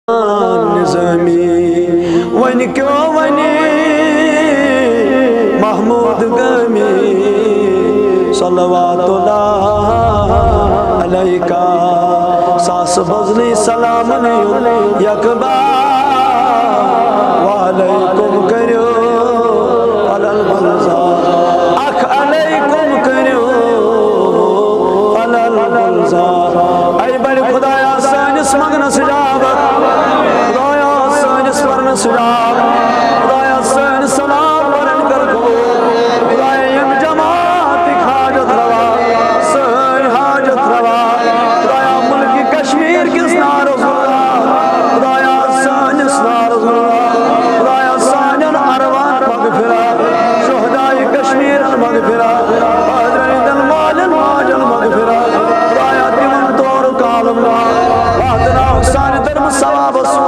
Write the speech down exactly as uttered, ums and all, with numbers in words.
نظامی، وۄنۍ کیوں ونی محمود گامی، صلوات اللہ علیکہ۔ ساس بزنی سلامن ہُنٛد یکبار، وعلیکم کٔرِو علل گلزار، اکھ علیکم کٔرِو علل گلزار۔ اے بڑِ خدایا، سٲنِس منٛگنس اجابت، خدایا، سٲنِس پرنس اجابت، خدایا، سٲنۍ سلام پرن کر قبول، خدایا، ییٚمہِ جماعتٕکۍ حاجت روا، سٲنۍ حاجت روا، خدایا، ملکِ کشمیر کِس نارس گُلزار، خدایا، سٲنِس نارس گُلزار، خدایا، سانٮ۪ن ارواحن مغفرت، شہدائے کشمیرن مغفرت، حاضرین دِل مالٮ۪ن ماجن مغفرت، خدایا، تِمن تورُک عالم واتناو سانہِ طرفہٕ ثوابس۔